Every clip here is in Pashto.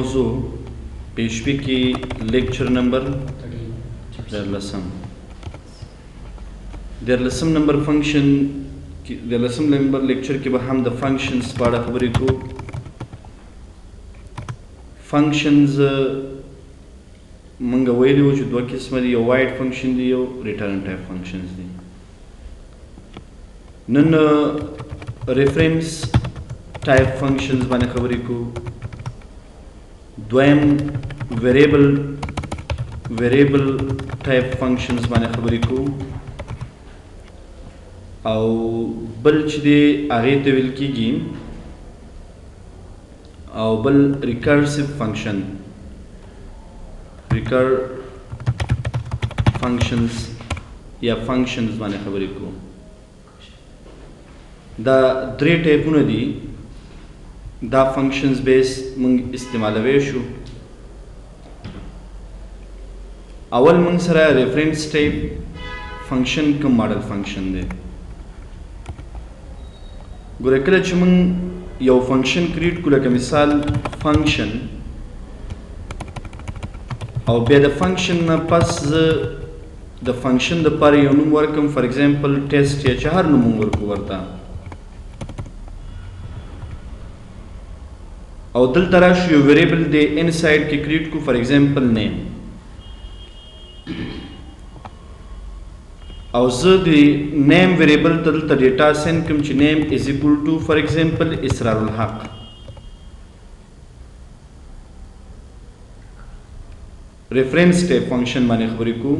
موضوع پی ایچ پی کې لیکچر نمبر 13. 13 نمبر فنکشن، 13 نمبر لیکچر کې به هم د فنکشنز په اړه خبرې کوو. فنکشنز مونږ ویلي وو چې دوه قسمه دي، یو وایډ فنکشن دی، یو ریټرن ټایپ فنکشنز دي. نن ریفرنس ټایپ فنکشنز باندې خبرې کوو. دویم ویریبل ټایپ فنکشنز باندې خبرې کوو، او بل چې دی هغې ته ویل کېږي، او بل ریکرسیو فنکشن، ریکر فنکشنز یا فنکشنز باندې خبرې کوو. دا درې ټایپونه دي، دا فنکشنز بیس مونږ استعمالوي شو. اول مونږ سره ریفرنس ټایپ فنکشن کوم ماډل فنکشن دی. ګوره، کله چې مونږ یو فنکشن کریټ کړو، لکه مثال فنکشن، او بیا د فنکشن نه پس زه د فنکشن د پاره یو نوم ورکم، فار ایگزامپل ټیسټ یا چې هر نوم ورکو ورته، او دلته راشو یو ویریبل دی انسایډ کې کریټ کو، فار ایگزامپل نیم، او زه د نیم ویریبل ته دلته ډیټا سند کوم چې نیم از ایکوال ټو فار ایگزامپل اسرار الحق. ریفرنس ټایپ فنکشن باندې خبرې کوو.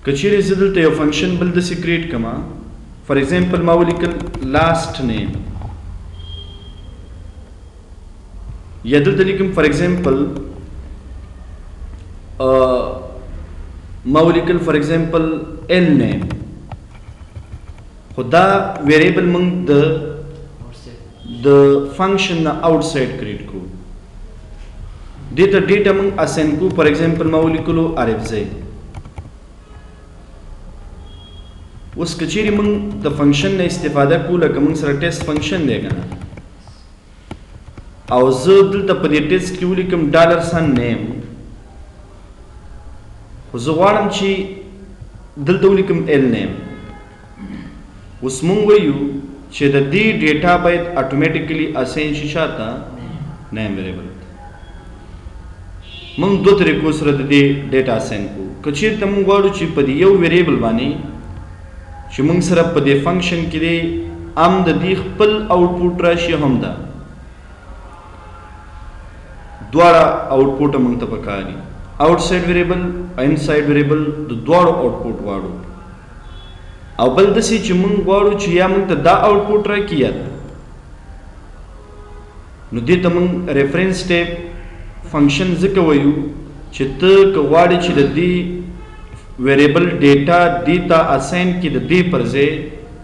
که چیرې زه دلته یو فنکشن بل داسې کریټ کړم، فار ایگزامپل ما ولیکل لاست نیم، یا دلته لیکم فار ایگزامپل ما ولیکل فار ایگزامپل ال نیم، خو دا ویریبل موږ د فنکشن نه آوټسایډ کریټ کو، دې ته ډیټا موږ اساین کو. فار ایگزامپل ما ولیکلو عارف زی. اوس که چیرې موږ د فنکشن نه استفاده کوو، لکه موږ سره ټیسټ فنکشن دی که نه، او زه دلته په دې ټیسټ کې ولیکم ډالر سان نیم، خو زه غواړم چې دلته ولیکم ال نیم. اوس مونږ وایو چې د دې ډیټا باید اتوماتیکلی اساین شي چاته؟ نیم ویریبل. مونږ دوه طریقو سره د دې ډیټا اساین کوو. که چیرته مونږ غواړو چې په دې یو ویریبل باندې چې مونږ سره په دې فنکشن کې دی هم د دې خپل آوټپوټ راشي، هم دا دواړه آوټپوټ مونږ ته پکار دي، آوټسایډ ویریبل انسایډ ویریبل د دواړو آوټپوټ غواړو، او بل داسې چې مونږ غواړو چې یا مونږ ته دا آوټپوټ راکړي یا دا، نو دې ته مونږ ریفرنس ټایپ فنکشن ځکه وایو چې ته که غواړې چې د دې ویریبل ډیټا دې ته اساین کړي د دې پر ځای،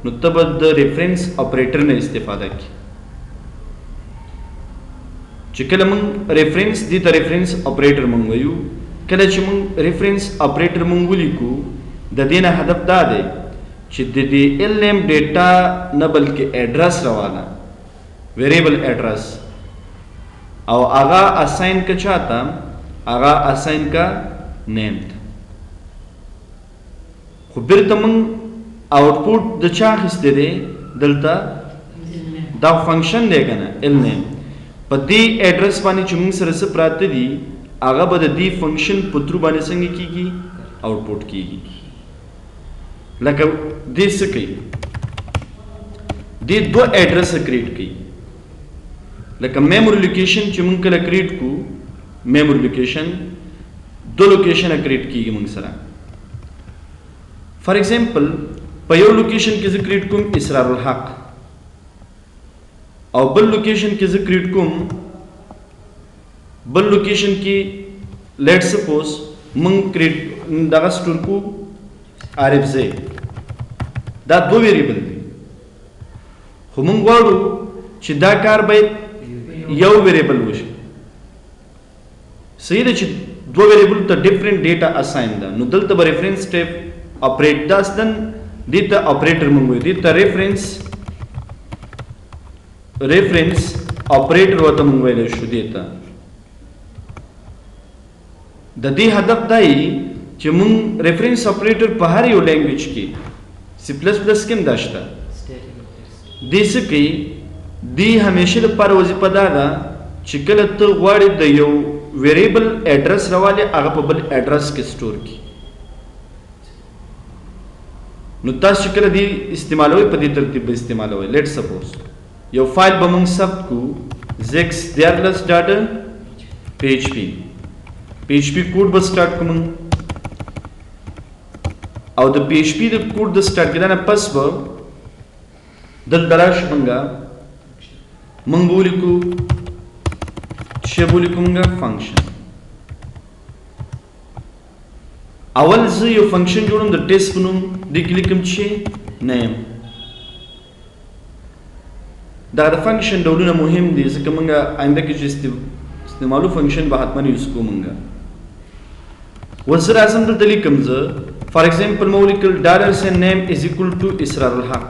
نو ته به د ریفرنس اپریټر نه استفاده کړې. چې کله مونږ ریفرنس دې ته ریفرنس اپریټر مونږ وایو، کله چې مونږ ریفرنس اپریټر مونږ ولیکو، د دې نه هدف دا دی چې د دې ال نیم ډیټا نه بلکې اډرس رواله، ویریبل اډرس، او هغه اساین که چاته؟ هغه اساین که نیم ته. خو بیرته مونږ آوټپوټ د چا اخیستی دی؟ دلته دا فنکشن دی که نه، ال نیم، په دې اډرس باندې چې مونږ سره څه پراته دي هغه به د دې فنکشن په ترو باندې څنګه کیږي؟ آوټپوټ کیږي. لکه دې څه کوي؟ دې دوه اډرس کریټ کوي. لکه میموري لوکیشن چې مونږ کله کریټ کو، میموري لوکیشن دوه لوکیشن کریټ کیږي مونږ سره. فار ایگزامپل په یو لوکیشن کې زه کریټ کوم اسرار الحق، او بل لوکیشن کې زه کریټ کوم، بل لوکیشن کې لیټ سپوز مونږ کریټ دغه سټور کو عارف زی. دا دوه ویریبل دي، خو مونږ غواړو چې دا کار باید یو ویریبل وشي. صحیح ده چې دوه ویریبل ته ډیفرنٹ ډیټا اساین ده، نو دلته به ریفرنس ټایپ اپریټ، دا اصلا دې ته اپریټر مونږ وایو، دې ته ریفرنس اپریټر ورته مونږ ویلی شو. دې ته د دې هدف دا دی چې مونږ ریفرنس اپریټر په هر یو لینګویج کې، سی پلس پلس کې هم دا شته. دې څه کوي؟ دې همیشه لپاره وظیفه دا ده چې کله ته غواړې د یو ویریبل ایډرس راوالې، هغه په بل ایډرس کې سټور کړي. نو تاسو چې کله دې استعمالوئ، په دې ترتیب به استعمالوئ. لیټ سپوز یو فایل به مونږ ثبت کو، زکس 13 ډاټ پی ایچ پی. پی ایچ پی کوډ به سٹارټ کوم، او د پی ایچ پی د کوډ د سٹارټ کېدو نه پس به دلته راشو، مونږ به ولیکو چې به ولیکو مونږ فنکشن. اول زه یو فنکشن جوړوم د ټیسټ په نوم. دې کې لیکم چې نیم. دا د فنکشن ډولونه مهم دي، ځکه مونږ آینده کې چې استعمالو فنکشن به حتما یوز کوو مونږ. اوس زه راځم، دلته لیکم، زه فار ایگزامپل ما ولیکل ډالر سین نیم از ایکول ټو اسرار الحق.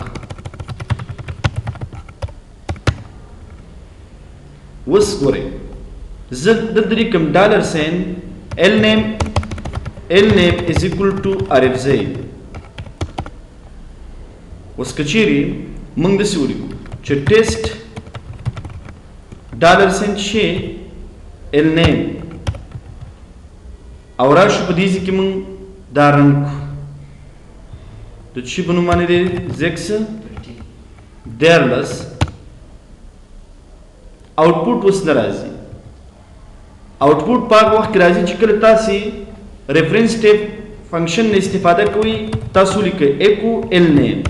اوس ګورئ، زه دلته لیکم ډالر سین ال نیم، ال نیم از ایکول ټو عارف زی. اوس که چیرې موږ داسې ولیکو چې ټیسټ ډالر سین چې ال نیم، او راشو په دې ځای کې موږ دا رن کړو د څه په نوم باندې دی؟ زکس 13. آوټپوټ اوس نه راځي. آوټپوټ په هغه وخت کې راځي چې کله تاسو ریفرنس ټیپ فنکشن نه استفاده کوئ. تاسو لیکئ ایکو ال نیم،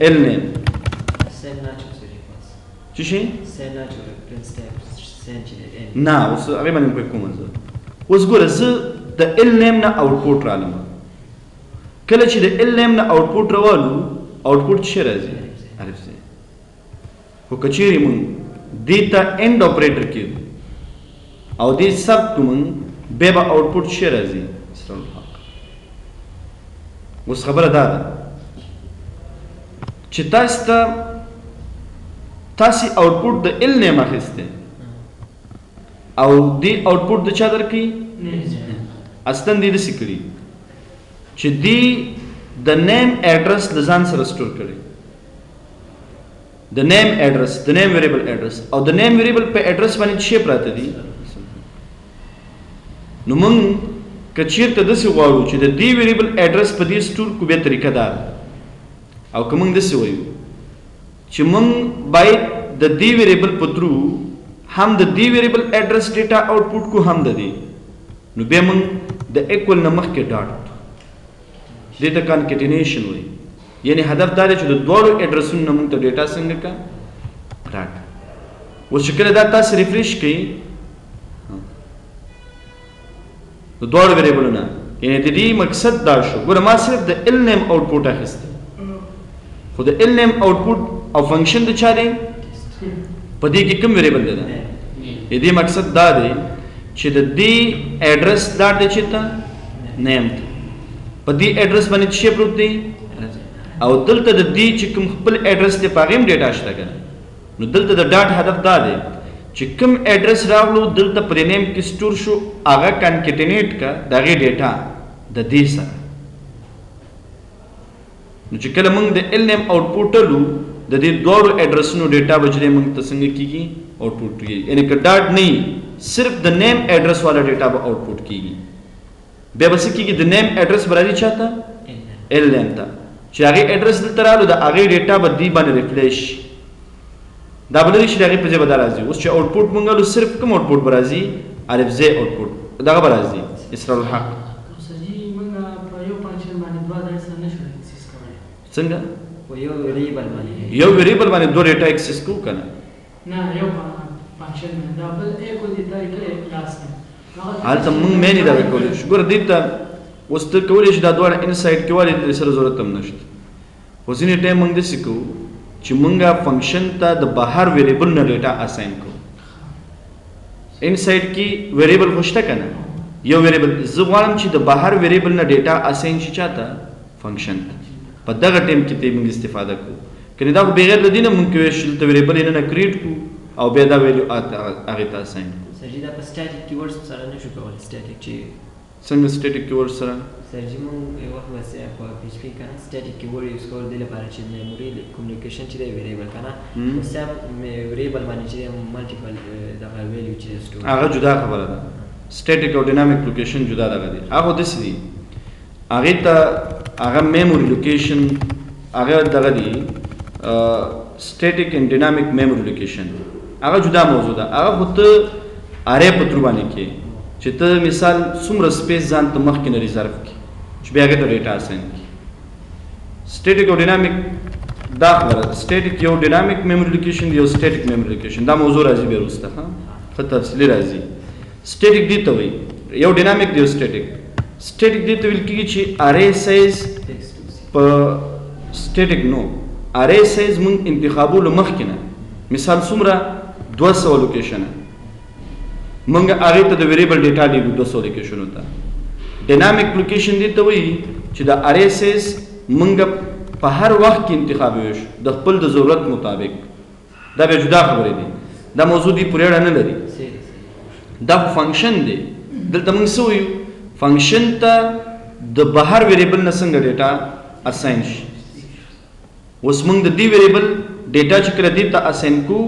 ال نیم. څه شي؟ نه، اوس هغې باندې پوه کوم زه. اوس ګوره، زه د ال نیم نه آوټپوټ رالم. کله چې د ال نیم نه آوټپوټ راوالو، آوټپوټ څه راځي؟ عارف زی. خو که چیرې مونږ دې ته اند اپریټر کېدو او دې ثبت کړو مونږ، بیا به آوټپوټ څه راځي؟ اسرار الحق. اوس خبره دا ده چې تاسو ته تاسو آوټپوټ د ال نیم اخیستی، او دې آوټپوټ د چا درکوي؟ اصلا دې داسې کړي چې دې د نیم ایډرس د ځان سره سټور کړي، د نیم ایډرس، د نیم ویریبل ایډرس، او د نیم ویریبل په ایډرس باندې څه پراته دي. نو مونږ که چیرته داسې غواړو چې د دې ویریبل ایډرس په دې سټور کو، بیا طریقه دا ده. او که مونږ داسې وایو چې مونږ باید د دې ویریبل په ترو هم د دې ویریبل ایډرس ډیټا آوټپوټ کو هم د دې، نو بیا مونږ د ایکول نه مخکې ډاټ، دې ته کانکټینیشن وایي. یعنی هدف دا دی چې د دواړو ایډرسونو نه مونږ ته ډیټا څنګه کا راکړه. اوس چې کله دا تاسو ریفریش کړئ د دواړو ویریبلونه، یعنی د دې مقصد دا شو. ګوره، ما صرف د ال نیم آوټپوټ اخیستی، خو د ال نیم آوټپوټ او فنکشن د چا دی؟ په دې کې کوم ویریبل دی؟ دا د دې مقصد دا دی چې د دې ایډرس لاړ دی چې ته نیم ته، په دې ایډرس باندې څه پروت دی، او دلته د دې چې کوم خپل ایډرس دی، په هغې هم ډیټا شته که نه. نو دلته د ډاټ هدف دا دی چې کوم ایډرس راغلو، دلته په نیم کې سټور شو، هغه کانکټینیټ کا د هغې ډیټا د دې سره. نو چې کله موږ د ال نیم آوټپوټ لو، د دې دواړو ایډرسونو ډیټا به چې موږ ته څنګه کیږي؟ آوټپوټ کیږي. یعنی که ډاټ نه، صرف د نیم ایډرس والا ډیټا به آوټپوټ کیږي. بیا به څه کیږي؟ د نیم ایډرس به راځي چاته؟ ال نیم ته. چې هغې ایډرس دلته رالو، د هغې ډیټا به دې باندې ریفلیش شي. دا به لرې شي، د هغې په ځای به دا راځي. اوس چې آوټپوټ مونږ لو، صرف کوم آوټپوټ به راځي؟ الف زی آوټپوټ دغه به راځي، اسرار الحق. سر جي، موږ په یو فنکشن باندې دوه ځای سره نشو اکسس کولی؟ څنګه؟ په یو ویریبل باندې. یو ویریبل باندې دوه ډیټا اکسس کوو که نه؟ نه، یو فنکشن باندې دا بل ایکو دې ته لیکلی لاس نه. هلته مونږ مینې دغه کولی شو. ګوره، دې ته اوس ته کولی شې دا دواړه انسایډ کې والي، دې سره ضرورت هم نشته. خو ځینې ټایم مونږ داسې کوو چې مونږ فنکشن ته د بهر ویریبل نه ډیټا اساین کوو. انسایډ کې ویریبل خو شته که نه؟ یو ویریبل، زه غواړم چې د بهر ویریبل نه ډیټا اساین شي چاته؟ فنکشن ته. په دغه ټایم کې ته موږ استفاده کوو. کني دا خو بغیر له دې نه مونږ کوی شو دلته ویریبل یې ننه کریټ کړو او بیا دا ویلیو هغې ته اساین کړو. سر جی دا په سټاټیک کیورډز سره نه شو کولی، سټاټیک چې څنګه سټاټیک کیورډ سره؟ سر جی مونږ یو وخت بس په پی ایچ پی کنه سټاټیک کیورډ یوز کول دی لپاره چې میموري کمیونیکیشن چې دی ویریبل کنه، نو سم ویریبل باندې چې مالټیپل دغه ویلیو چې سټور. هغه جدا خبره ده، سټاټیک او ډینامیک لوکیشن جدا دغه دي. هغه داسې دي، هغې ته هغه میموري لوکیشن هغه دغه دي، سټاټیک اینډ ډینامیک میموري لوکیشن هغه جدا موضوع ده. هغه خو ته ارې په ترو باندې کې چې ته مثال څومره سپیس ځان ته مخکې نه ریزرو کړي چې بیا هغې ته ډیټا اساین کړي. سټاټیک او ډینامیک دا خبره، سټاټیک یو ډینامیک میموري لوکیشن دی، یو سټاټیک میموري لوکیشن. دا موضوع راځي بیا وروسته، ښه تفصیلي راځي. سټاټیک دې ته وایي، یو ډینامیک دی یو سټاټیک. سټاټیک دې ته ویل کېږي چې ارې سایز په سټاټیک، نو ارې سایز مونږ انتخابولو مخکې نه، مثال څومره 200 لوکیشنه مونږ هغې ته د ویریبل ډیټا لیږو 200 لوکیشنو ته. ډینامیک لوکیشن دې ته وایي چې د ارې سایز مونږ په هر وخت کې انتخابوي شو د خپل د ضرورت مطابق. دا بیا جدا خبرې دي، دا موضوع دې پورې اړه نه لري. دا خو فنکشن دی، دلته مونږ څه وایو؟ فنکشن ته د بهر ویریبل نه څنګه ډیټا اساین شي. اوس مونږ د دې ویریبل ډیټا چې کله دې ته اساین کو،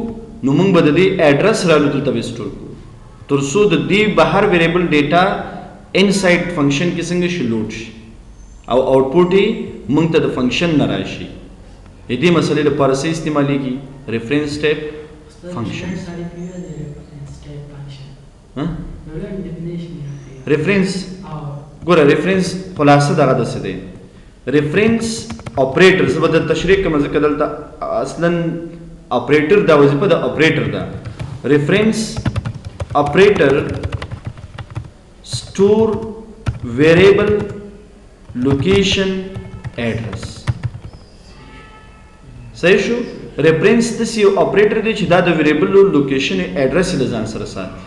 نو مونږ به د دې ایډرس رالو دلته به سټور کو، تر څو د دې بهر ویریبل ډیټا انسایډ فنکشن کې څنګه شي لوډ شي او آوټپوټ یې مونږ ته د فنکشن نه راشي. د دې مسئلې لپاره څه استعمالیږي؟ ریفرنس ټایپ فنکشن. ریفرنس ګوره، ریفرنس خلاصه دغه داسې دی. ریفرنس اپریټر زه به درته تشریح کړم، ځکه دلته اصلا اپریټر دا وظیفه د اپریټر ده. ریفرنس اپریټر سټور ویریبل لوکیشن ایډرس. صحیح شو؟ ریفرنس داسې یو اپریټر دی چې دا د ویریبل لوکیشن ایډرس یې له ځان سره ساتي.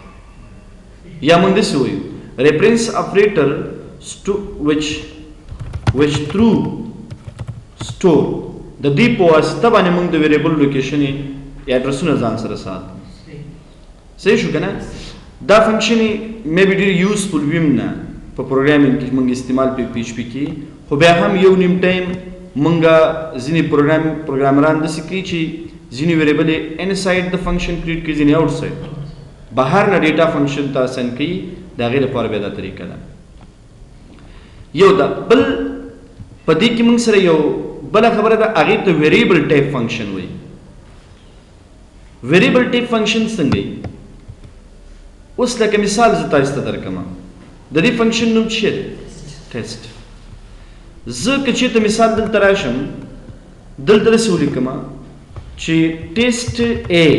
یا موږ داسې وایو ریفرنس اپریټر which through store د دې په واسطه باندې موږ د ویریبل لوکیشن ایډرسونه ځان سره ساتو. صحیح شو که نه؟ دا فنکشن مې به ډېر یوزفول ویم نه په پروګرامینګ کې موږ استعمال په پی ایچ پی کې، خو بیا هم یو نیم ټایم موږ ځینې پروګرامران داسې کوي چې ځینې ویریبل یې انسایډ د فنکشن کریټ کوي، ځینې آوټسایډ بهر نه ډیټا فنکشن ته اساین کوي. د هغې لپاره بیا دا طریقه ده. یو دا بل په دې کې موږ سره یو بله خبره ده، هغې ته ویریبل ټایپ فنکشن وایي. ویریبل ټایپ فنکشن څنګه وي؟ اوس لکه مثال زه تاسو ته درکړم، د دې فنکشن نوم څه دی؟ ټیسټ. زه که چېرته مثال دلته راشم، دلته داسې ولیکم چې ټیسټ ای